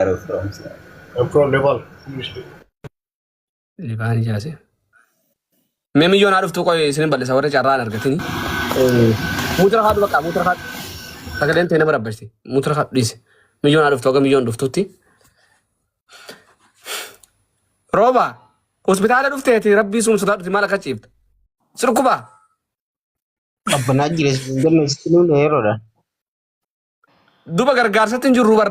are you from, sir? I'm from Nepal. English. Libaan ijaase. Mee miyyoon haa dhuftuu qoy isinin bal'isa warra carraa hin argatini. Muutira haadhu bakka muutira haadhu. Sagaleen ta'e nama rabbasti. Muutira haadhu dhiise. Miyyoon haa dhuftu haga miyyoon dhuftutti. Rooba hospitaala dhufteeti rabbii suun sodaadhuti maal akka ciifta. Si dhukkubaa? Qabbanaa jira isin jenne sitti nuune yeroodha. Duba gargaarsatti hin jirru bar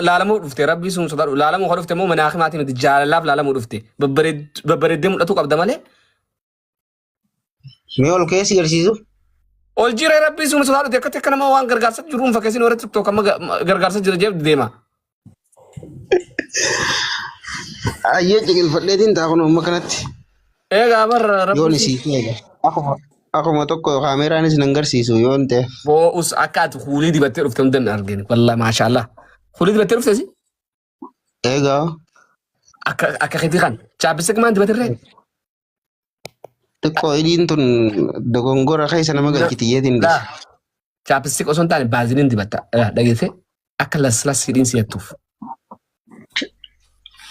laalamuu dhufte rabbii sun sodaadhu laalamuu kan dhufte immoo mana hakimaati miti jaalalaaf laalamuu dhufte babbareeddee mul'atuu qabda malee Mee ol ka'ee si garsiisu? ol jira rabbii sun sodaadhu akkatti akka nama waan gargaarsatti jiru hin fakkeessin warra tiktok amma gargaarsa jira jeef deema. Ayyee ciqilfadheetiin taa kun amma kanatti. Eegaa bar Yoon rabbii sun isii eega. Akkuma akkuma tokko kaameraanis nan garsiisu yoon ta'e. boo'us akka ati kuulii dibattee dhufte hunda hin argine wallahi maashaallah kuulii dibattee dhufte si Eegaa akka akka keetii kan chaappistik maan dibatirree xiqqoo hidhiin tun dogongora keessa nama galchiti yeetiin Laa dhise. chaappistik osoo hin taane baaziliin dibatta dhageesse akka laslas hidhiin si hattuuf.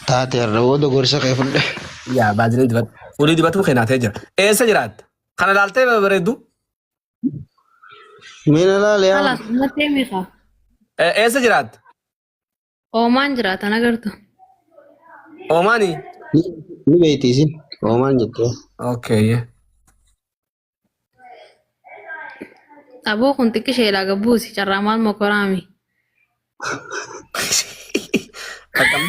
Taate irra booda gorsa kee fudhe. Yaa baaziliin dibadhu. Fuulii dibatuu kee naatee jira. Eessa jiraatta? Kana laaltee bareeddu. Mee na laale yaa. Kalaas uummatee meeqa? Eessa jiraatta? Oomaan jiraatan agartu. Oomaani? Ni beekti isin. Oomaan jettee. Okay. Aboo kun xiqqisheedha gabbuusi carraa maal mokoraami. Akkam?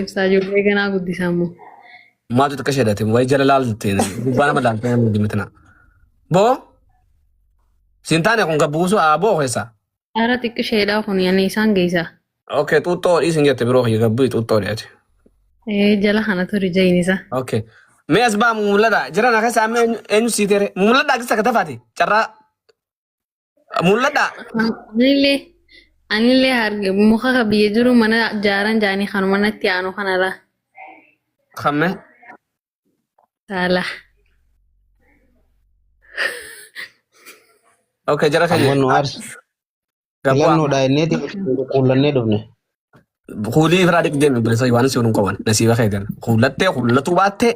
Ibsaa ijoollee ganaa guddisamu. Maaltu xiqqa isheedhate wayi jala laalte gubbaa nama laalte nama dimitina. Boo? Siin taane kun gabbuusu haa boo keessa. Ara xiqqisheedha kun yani isaan geessa. Okay xuuxxoo dhiisin jette biroo kiyya gabbu'i xuuxxoo dhiyaate. Ee jala kana turi jayin isa. Okay. Mee as baa mumulladha. Jira na keessa amma eenyu sii tere. Mumulladha akkasa akka tafaati. Carraa mul'adha. Anillee anillee harge muka ka biyya jiru mana jaaran jaanii kan manatti aanu kanarra Kamme. saala. Okay jara Amma keenya. nu aarsu. Gabbu'aa. Filannoodha jenneeti quullannee dhufne. Kuulii biraa dhiqdee mi bilisa waan si hin qaban nasiiba keetan. Kuulattee kuulatuu baattee.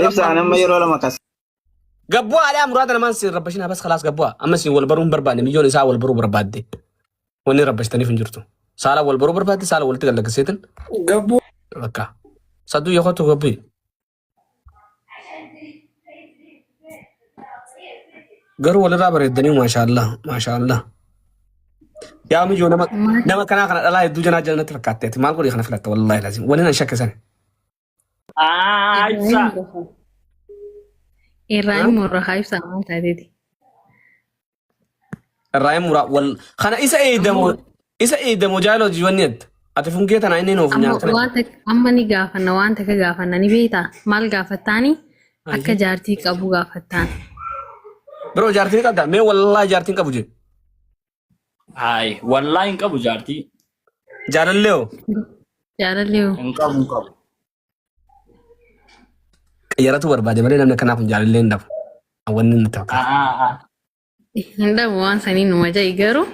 Ibsaan amma yeroo lama kas. Gabbuu haadhaa muraada namaan si rabbashinaa bas khalaas gabbuu amma si wal baruu hin barbaanne miyyoon isaa wal baruu barbaadde. Wanni rabbashtaniif hin jirtu. Saala wal baruu barbaadde saala walitti gallaggeesseetin. Gabbuu. Bakka. Saduu yokotu gabbuu. Garuu walirraa bareeddanii maashaallah maashaallah. Yaa miyyoo nama nama kanaa kana dhalaa hedduu janaa jalatti fakkaatteeti maal godhi kana filatta wallaahi lazim wani nan shakke sani. Aa ibsaa. Irraa hin murra haa ibsaa maal taateeti. Irraa hin muraa wal kana isa eedamoo isa eedamoo jaaloo jiwanni ati ati fungee tana inni nuuf Amma nyaata. waan takka amma ni gaafanna waan takka gaafanna ni beektaa maal gaafattaani akka jaartii qabu gaafattaan. Biroo jaartiin qabda mee wallaahi jaartiin qabu jee. Hayi wallaahi hin qabu jaartii. Jaalallee hoo Jaalallee hoo. Hin qabu hin qabu. qayyaratu barbaade malee namni akkanaa kun jaalallee hin dhabu. Wanni nutti fakkaata. Aa aa. Hin dhabu waan sanii numa ja'i garuu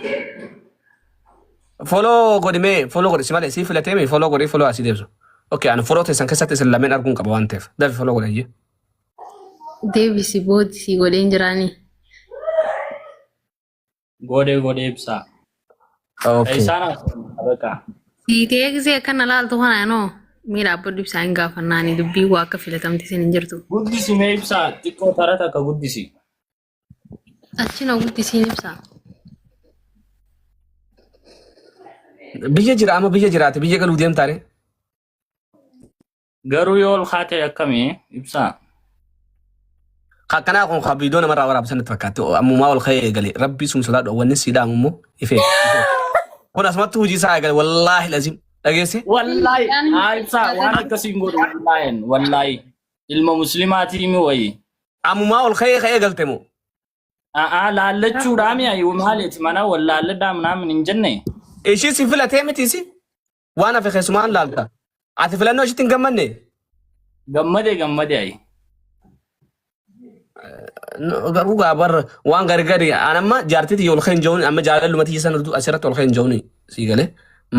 Follow godhi mee follow godhi si malee si filatee mee follow godhi follow asii deebisu. Okay ani follow teessan keessatti isin lameen arguun qaba waan ta'eef dafi follow godhi ayyee. deebisi boodisii godheen jiraanii. Godhee godhee ibsaa. Okay. Isaan haasa'u bakka. Siitee gisee akkana laaltu kana noo mee dhaabbadhu ibsaa hin gaafannaani dubbii waa akka filatamte isin hin jirtu. Guddisi mee ibsaa xiqqoo tara takka guddisi. Achi na guddisiin ibsaa. Biyya jira amma biyya jiraate biyya galuu deemtaare. Garuu yoo ol kaate akkamii ibsaa. Akkanaa kun kan viidiyoo namarraa waraabsan natti fakkaatti. Ammumaa ol ka'ee eegale. Rabbii sun sodaadhu wanni sii dhaamu immoo ifee. Kun asumatti hojii isaa eegale wallaahi lazim. Dhageesse? Wallaahi haa ibsaa waan akkasii hin godhu wallaahi wallaahi ilma muslimaatii mi wayii. Ammumaa ol ka'ee ka'ee galte moo? A'aa laallachuudhaa mi ayyuu maaliiti mana wal laalladhaa minaamin hin jenne. Ishii si filatee miti si? Waan hafe keessumaan laalta. Ati filannoo ishiitti hin gammanne? Gammade gammade ayi. Garuu gaa bar waan gargari an amma jaartii tiyya ol kan jawni amma jaalaluma tiyya sana asirratti ol kan jawni sii galee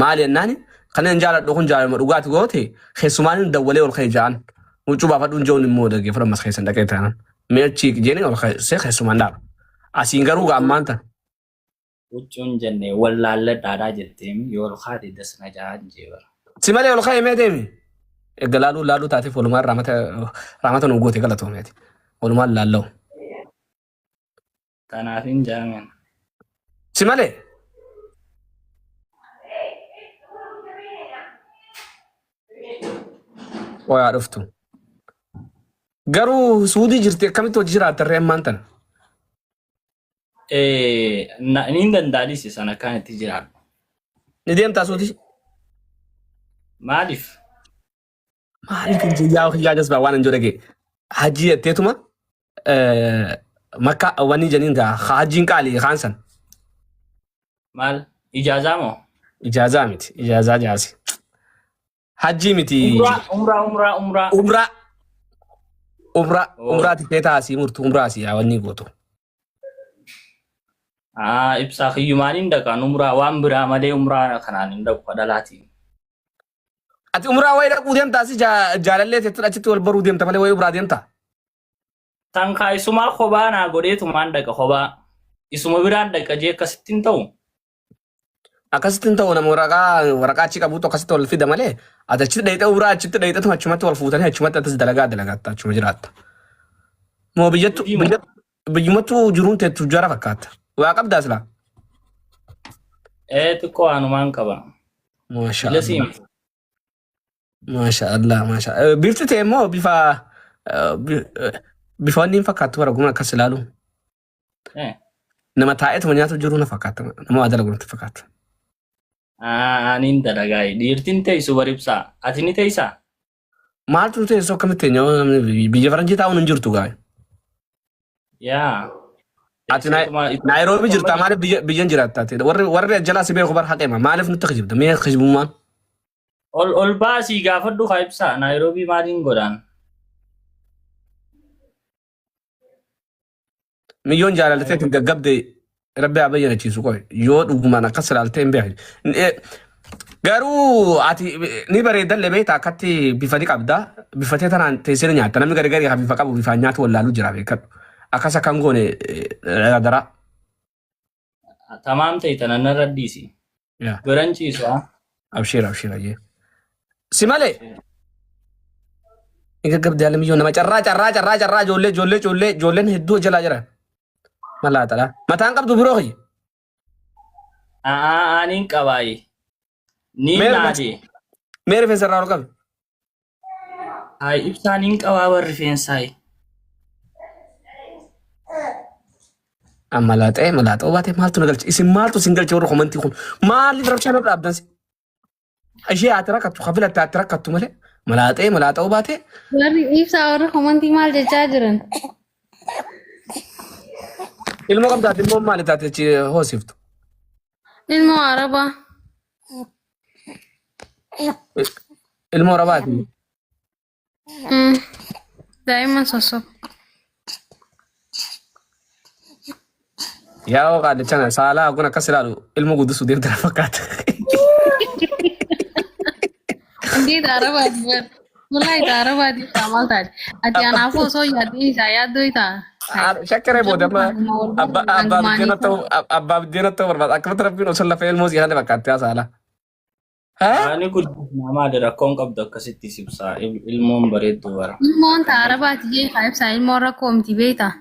maal jennaani kan hin jaaladhu kun jaalaluma dhugaati goote keessumaan dawwalee ol kan ja'an huccuu baafadhuun jawni immoo dhaggeeffadhu ammas keessan dhaqee taanaan mee achi jeeni ol see keessumaan dhaaba asiin garuu gaa ammaan tana. Huccuun jenne wallaalladhaadhaa jetteem yoo ol kaate dasna ja'an jee bara. Si malee ol ka'e mee deemi. Erga laaluu laaluu taateef walumaan raamata raamata nu goote galatoomeeti. Walumaan laalla'u. Tanaaf hin jaamen. Si malee. Qoyaa dhuftu. Garuu suudii jirti akkamitti hojii jiraatta ree ammaan tana? Niin danda'anis sana akkaan itti jiraadhu. Ni deemtaa suutii? Maaliif? Maaliif hin jiru? Yaa kiyyaa jasbaa waan hin jiru dhagee. Hajii jetteetuma makka wanni janiin gaa hajjiin qaalii kaan san. Maal? Ijaazaa moo? Ijaazaa miti. Ijaazaa jaasi. Hajjii miti. Umraa, umraa, umraa, umraa. Umraa. Umraa. Oh. Umraa tikeeta asii murtu umraa asii yaa wanni gootu. Ah, ibsaa kiyyumaan hin dhaqan umraa waan biraa malee umraa kanaan hin dhaqu kadhalaatiin. Ati umraa wayii dhaquu deemta asii jaalallee teettu achitti wal baruu deemta malee wayii umraa deemta. Tan kaa isumaa kophaa naa godheetumaan dhaqa kophaa. Isuma biraan dhaqa jee akkasitti hin ta'u. Akkasitti hin ta'u nama waraqaa waraqaa achi qabuutu akkasitti wal fida malee ati achitti dhayxee umraa achitti dhayxeetuma achumatti wal fuutanii achumatti atis dalagaa dalagatta achuma jiraatta. Moo biyyattu Hojii moo? biyyumattu jiruun teettu jara fakkaata. Waa qabdaa silaa. Ee xiqqoo waanumaan qaba. Maasha Ila siim. Allah. Maasha Allah. Maasha Allah. Bifti ta'e immoo bifa bifa wanni hin fakkaattu bara guma akkas ilaalu. Eh. Nama taa'eetuma nyaatu jiru na fakkaata. Nama waa dalagu natti fakkaata. Aniin dalagaa. Dhiirtiin teessu bar ibsaa. Ati ni teessaa? Maaltu teessoo akkamitti teenya namni biyya faranjii taa'uun hin jirtu gaa. Yaa. Ati Naayiroobii jirta maaliif biyya biyyan jiraatta ati? Warri warri jalaa si beeku bar haqeema maaliif nutti kijibda mee kijibummaan? Ol ol baasii gaafadhu kaa ibsaa. Naayiroobii maaliin godhaan? Miyyoon jaalaltee itti gaggabde rabbi haa bayyanachiisu qoy yoo dhugumaan akkas ilaaltee hin beekne. Garuu ati ni bareeddalle beekta akkatti bifa ni qabda bifatee tanaan teessee ni nyaatta namni gari gari kan bifa qabu bifaan nyaatu wallaaluu jira beekadhu. Akkas akkan goone daraa. Tamaam ta'e tana narra dhiisi. Yaa. Biran ciisu haa. Abshiir abshiir ayyee. Si malee. Ni gaggabde yaala miyyoo nama carraa carraa carraa carraa ijoollee ijoollee ijoollee ijoolleen hedduu jalaa jira. Malaaxadha. Mataan qabdu biroo kiyya. A'aa aniin qabaayi. Niin Mee naade. Mee rifeensa irraa ol qabi. Hayi ibsaa niin qabaa bar rifeensaayi. Amma laaxee malaaxoo baatee maaltu na galche isin maaltu isin galche warra komantii kun maaliif rabshaa na dhaabdan si. Ishee ati rakkattu kan filatte ati rakkattu malee malaaxee malaaxoo baatee Warri ibsaa warri komantii maal jechaa jiran? ilmoo qabdaati ilmoo maali taate achi hoosiftu. Ilmoo Arabaa. Ilmoo Arabaati. Daa'imman sossoba. Yaa qaaddichana saalaa kun akkas ilaalu ilmoo guddisuu deemte na fakkaata. Indeet Arabaati bar. Wallahi ta Arabaati isaa maal taate? Ati anaafuu osoo yaaddiin isaa yaaddoo ta'a. Shakkaree booda amma abbaa biddeena ta'uu abbaa biddeena ta'uu barbaada. Akkamitti rabbiin osoo lafa ilmoo si haala fakkaatti haa saalaa. Ani guddisnaa maali rakkoon qabdu akkasitti sibsaa ilmoon bareeddu bara. Ilmoon ta Arabaati jee kaa ibsaa ilmoon rakkoo miti beektaa?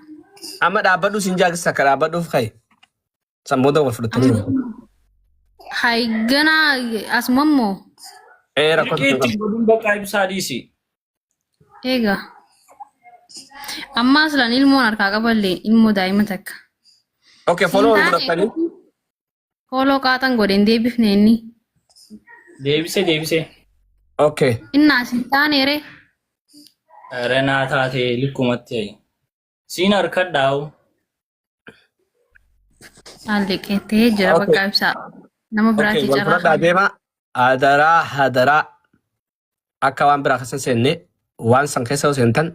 Amma dhaabbadhu siin jaakisa akka dhaabbadhuuf ka'i. San booda wal fudhatanii. Hay ganaa asuma immoo Ee rakkoo Dirqii tokko itti godhuun bakka ibsaa dhiisi. eega. Ammaa silaan ilmoon harkaa qaballee ilmoo daa'ima takka. Okay, follow wal godhatanii. Fooloo qaaxan godhe hin deebifne inni. Deebise deebise. Okay. Innaa sin taane ree. Renaa taate likkumatti hayi. Siin harkadhaa'u. Alliqeettee jira Okay. bakka ibsaa. Nama Okay, biraatti wal carraa fudhadhaa deema. Hadaraa hadaraa akka waan biraa keessa hin seenne waan san keessa yoo seentan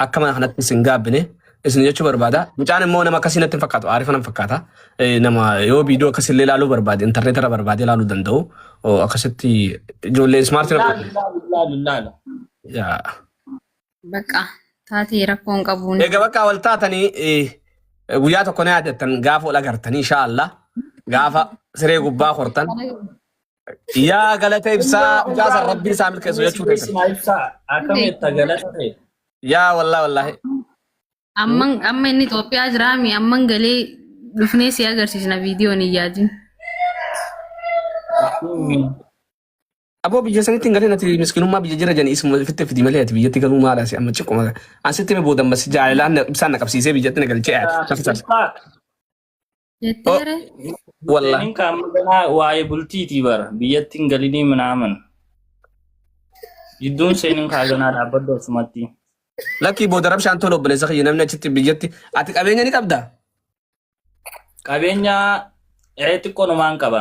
akka mana kanatti isin gaabbine Isin jechuu barbaada. Mucaan immoo nama akkasii natti hin fakkaatu. Aarifa nan fakkaata. Nama yoo viidiyoo akkasillee ilaaluu barbaade intarneetarra irra barbaade ilaaluu danda'u. Akkasitti ijoollee ismaartii nama Laalu laalu laalu laalu. Yaa. Bakka taatee rakkoo hin qabuun. Egaa bakka wal taatanii guyyaa tokko na yaadattan gaafa wal agartanii inshaallah gaafa siree gubbaa hortan yaa galata ibsaa mucaa san rabbiin isaa milkeessu jechuu keessan. Ibsaa akkamitti galata ta'e. Yaa wallaahi wallaahi. Amman amma inni Itoophiyaa jiraami amman galee dhufnee si agarsiisna viidiyoon hin yaadin. Aboo biyya sanitti hin galin ati miskinummaa biyya jira jedhanii isuma fitte fidi malee ati biyyatti galuu maal asi amma ciquma. An sitti hime booda ammas jaalalaan ibsaan na qabsiisee biyyatti na galchee ati. Jetteere Wallaahi. Seeniin kan ganaa waa'ee bultiitii bara biyyatti hin galinii minaaman. Jidduun seeniin kaa ganaa dhaabbadhu asumatti. Lakkii booda rabshaan tola obboleessa kiyya namni achitti biyyatti ati qabeenya ni qabdaa? Qabeenya xiqqoo numaan qaba.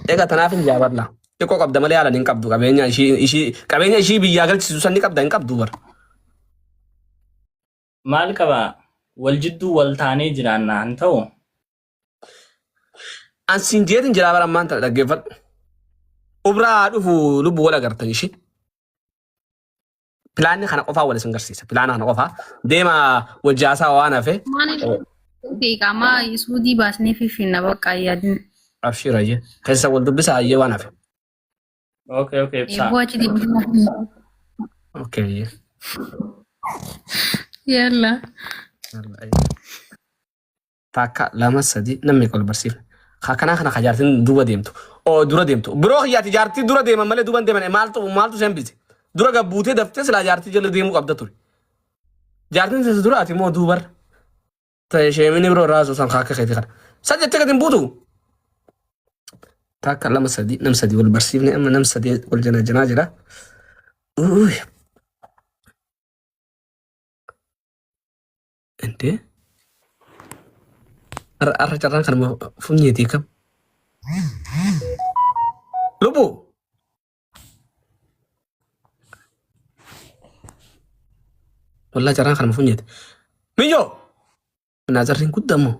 Egaa tanaaf hin jaabarla. Xiqqoo qabda malee haalan hin qabdu qabeenya ishii ishii qabeenya ishii biyyaa galchisu san ni qabda hin qabdu bara. Maal qaba? Wal jidduu wal taanee jiraanna hin ta'u. An siin jeetin jiraa bara ammaan tana dhaggeeffadhu. Ubraa dhufu lubbu wal agartan ishii. Pilaanni kana qofaa wal isin garsiisa. Pilaana kana qofaa deema wajjaasaa waan hafe. Maal qaamaa suudii baasnee fiffinna bakka yaadin. Abshiir ayyee. Keessa wal dubbisa ayyee waan hafe. Okay, okay, ibsaa. Eebboo achi deemtee. Okay ayyee. Yalla. Takka lama sadi namni wal barsiifne. Kanaa kana jaartiin duuba deemtu. Oo dura deemtu. Biroo kiyyaati jaartii dura deeman malee duuba hin deeman maaltu maaltu isheen bite. Dura gabbuutee daftee silaa jaartii jala deemuu qabda ture. Jaartiin isa dura ati immoo duubarra. Ta'e sheemini biroo raasuu san akka keetii kana. San jettee gadi hin buutu. Takka lama sadi nam sadi wal barsiifne amma nam sadi wal janaa janaa jira. Uy. Indee. Har'a carraan kanuma funyeetii kam. Lubbu. Wallaa carraan kanuma funyeeti. Miyyoo. Naazarriin guddaa immoo.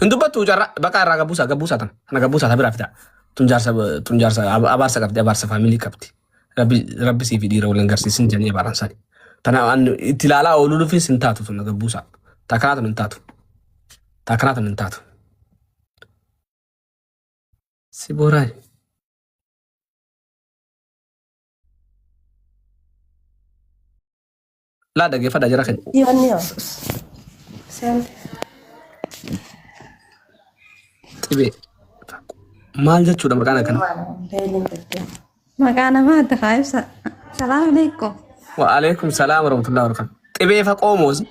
Hin dubbattu carraa bakka irraa gabbuusaa gabbuusaa tana. Kana gabbuusaa ta biraa fidaa. Tun jaarsa tun jaarsa abaarsa qabdi abaarsa faamilii qabdi. Rabbi rabbi siif dhiira wal hin garsiisin jedhanii abaaran sani. Tana an itti ilaalaa ooluu dhufis hin taatu tun gabbuusaa. Takkanaa tun hin taatu. Takkanaa tun hin taatu. Si booraa. Laa dhaggeeffadha jara keenya. Xibee. Maal jechuudha maqaan akkana? Maqaa namaa adda haa ibsa. Salaam alaikum. Wa'alaikum salaam warahmatullahi wabarakatuh. Xibee faqoo moosi.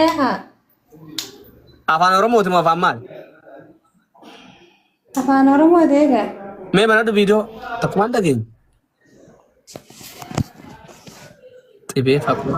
Eehaa. Afaan Oromooti moo afaan maali? Afaan Oromoo deega. Mee banadhu viidiyoo takkumaan dhageenye. Xibee faqoo.